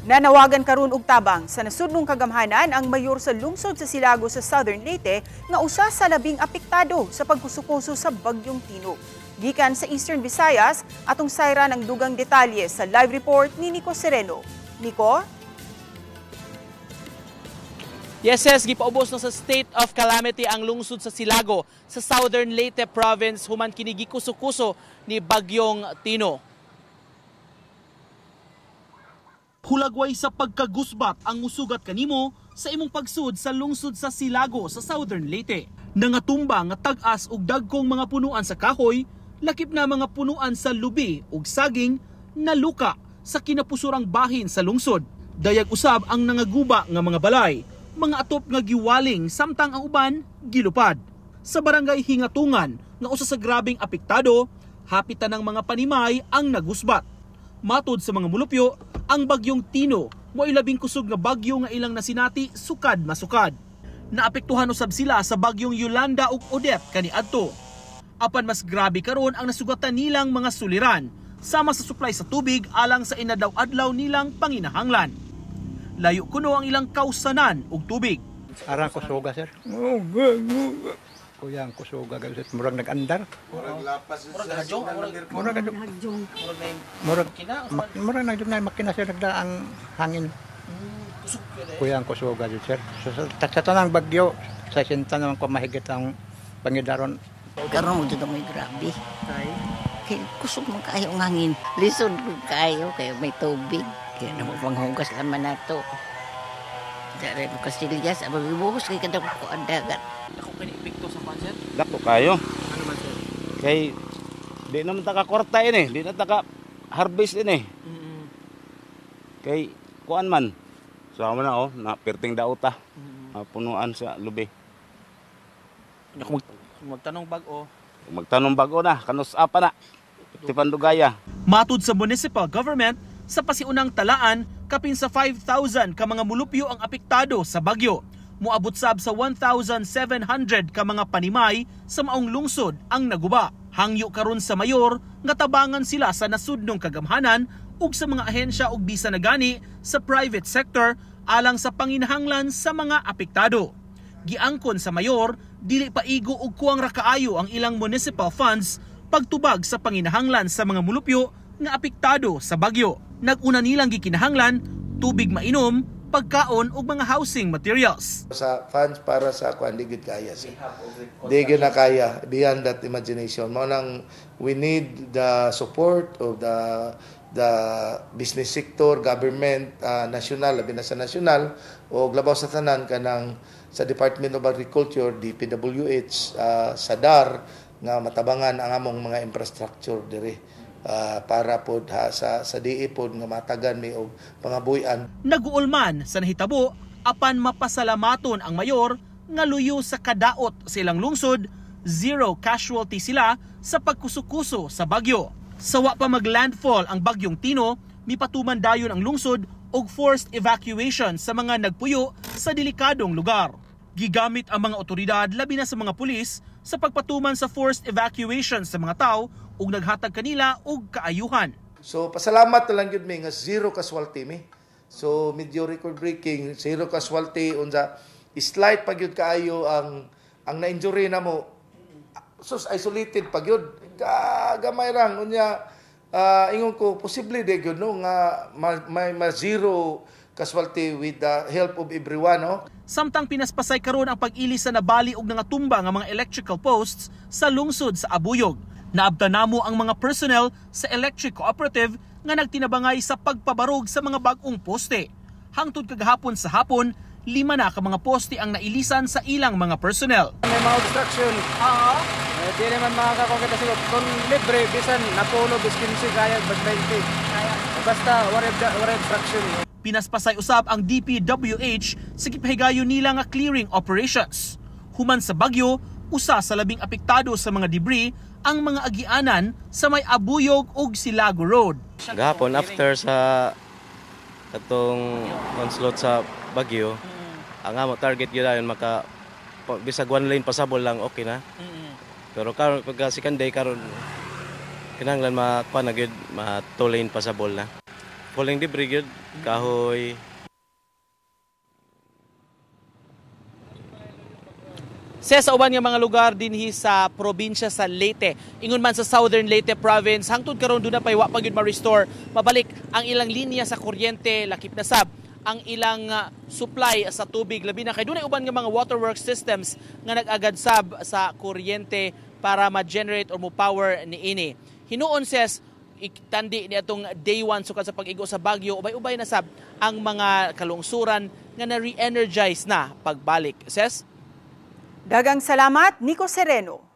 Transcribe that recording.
Nanawagan karon og tabang sa nasudnong kagamhanan ang mayor sa lungsod sa Silago sa Southern Leyte nga usa sa labing apektado sa pagkusukuso sa Bagyong Tino. Gikan sa Eastern Visayas, atong sayran ang dugang detalye sa live report ni Nico Sereno. Nico? Yes, gipaubos na sa state of calamity ang lungsod sa Silago sa Southern Leyte Province human kini gikuso-kuso ni Bagyong Tino. Hulagway sa pagkagusbat ang musugat kanimo sa imong pagsud sa lungsod sa Silago sa Southern Leyte. Nangatumba nga tag-as og dagkong mga punuan sa kahoy, lakip na mga punuan sa lubi ug saging naluka sa kinapusurang bahin sa lungsod. Dayag usab ang nangaguba nga mga balay, mga atop nga giwaling samtang ang uban gilupad. Sa barangay Hingatungan nga usa sa grabeng apektado, hapitan ng mga panimay ang nagusbat. Matod sa mga mulupyo, ang Bagyong Tino mo'y labing kusog nga bagyo nga ilang nasinati sukad masukad. Naapektuhan usab sila sa Bagyong Yolanda ug Odette kaniadto. Apan mas grabe karon ang nasugatan nilang mga suliran sama sa supply sa tubig alang sa inadlaw-adlaw nilang panginahanglan. Layo kuno ang ilang kausanan og tubig. Arang kusuga, sir. Kuya, ang kusuga sir. Murag nag-andar. Murag lapas. Murag hadjong. Murag hadjong. Murag murag nag na makina sir nagda ang hangin. Kuya, ang kusuga sir. Sa tanang bagyo sa sinta naman ko mahigit ang pangidaron. Karon mo dito may grabe. Kay kusog man kaayo ang hangin. Lisod kaayo kay may tubig. Kaya na mo panghugas laman nato. Dere mo kasilyas, aba gibuhos kay kada ko ang dagat. Dako kini epekto sa kwan, sir? Dako kayo. Ano man, sir? Kay di naman ta ka kwarta ini, di na ta ka harvest ini. Kay kuan man. So amo na oh, na perting dauta. Punuan sa lubi. Kung magtanong bag-o. Magtanong bag-o na, kanus apa na. Tipandugaya. Matud sa municipal government, sa pasiunang talaan, kapin sa 5,000 ka mga mulupyo ang apektado sa bagyo. Moabot sab sa 1,700 ka mga panimay sa maong lungsod ang naguba. Hangyo karon sa mayor nga tabangan sila sa nasudnong kagamhanan ug sa mga ahensya ug bisa na gani sa private sector alang sa panginahanglan sa mga apektado. Giangkon sa mayor, dili paigo og kuwang ra kaayo ang ilang municipal funds pagtubag sa panginahanglan sa mga mulupyo nga apektado sa bagyo. Nag-una nilang gikinahanglan tubig mainom, pagkaon ug mga housing materials. Sa funds para sa kuan di gyud kaya sir. Di gyud na kaya, beyond that imagination. Mao nang we need the support of the business sector, government, national, labi na sa national o labaw sa tanan kanang sa Department of Agriculture, DPWH, sa DAR nga matabangan ang among mga infrastructure diri. Para pod ha, sa DA pod nga matagan mi og pangabuy-an. Naguulman sa nahitabo apan mapasalamaton ang mayor nga luyo sa kadaot sa ilang lungsod, zero casualty sila sa pagkusukuso sa bagyo. Sawa pa maglandfall ang Bagyong Tino, mipatuman dayon ang lungsod og forced evacuation sa mga nagpuyo sa delikadong lugar. Gigamit ang mga otoridad labi na sa mga pulis sa pagpatuman sa forced evacuation sa mga tao ug naghatag kanila og kaayuhan. So pasalamat na lang gyud mi nga zero casualty mi. So medyo record breaking, zero casualty unsa slight pa gyud kaayo ang na-injury namo. Sus, isolated pa gyud. Gamay rang unya ingon ko posible de gyud no nga may ma zero casualty with the help of everyone, no? Samtang pinaspasay karon ang pag-ilis sa nabali og nangatumba nga mga electrical posts sa lungsod sa Abuyog. Naabta namo ang mga personnel sa electric cooperative nga nagtinabangay sa pagpabarog sa mga bag-ong poste. Hangtod kagahapon sa hapon, 5 na ka mga poste ang nailisan sa ilang mga personnel. May mga obstruction. Di naman makakakita siguro. Kung libre, bisan napulo, bis 15, kaya, bas 20. Basta, wala obstruction. Pinaspasay usab ang DPWH sa gipahigayon nila nga clearing operations. Human sa bagyo, usa sa labing apektado sa mga debris ang mga agianan sa may Abuyog ug Silago Road. Gahapon after sa katong onslaught sa bagyo, ang amo target gyud ayon maka bisag one lane pasabol lang okay na. Pero karon pagka second day karon kinahanglan makuha na gyud ma two lane pasabol na. Falling debris gyud, kahoy. Sa uban nga mga lugar dinhi sa probinsya sa Leyte, ingon man sa Southern Leyte Province, hangtod karon duna pay wa pa gyud ma-restore, mabalik ang ilang linya sa kuryente, lakip na sab ang ilang supply sa tubig, labi na kay dunay uban nga mga waterworks systems nga nag-agad sab sa kuryente para ma-generate or mo power niini. Hinuon ses itandi ni atong day 1 sukad sa pag-igo sa bagyo, ubay-ubay na sab ang mga kalungsuran nga na-re-energize na pagbalik. Ses? Dagang salamat, Nico Sereno.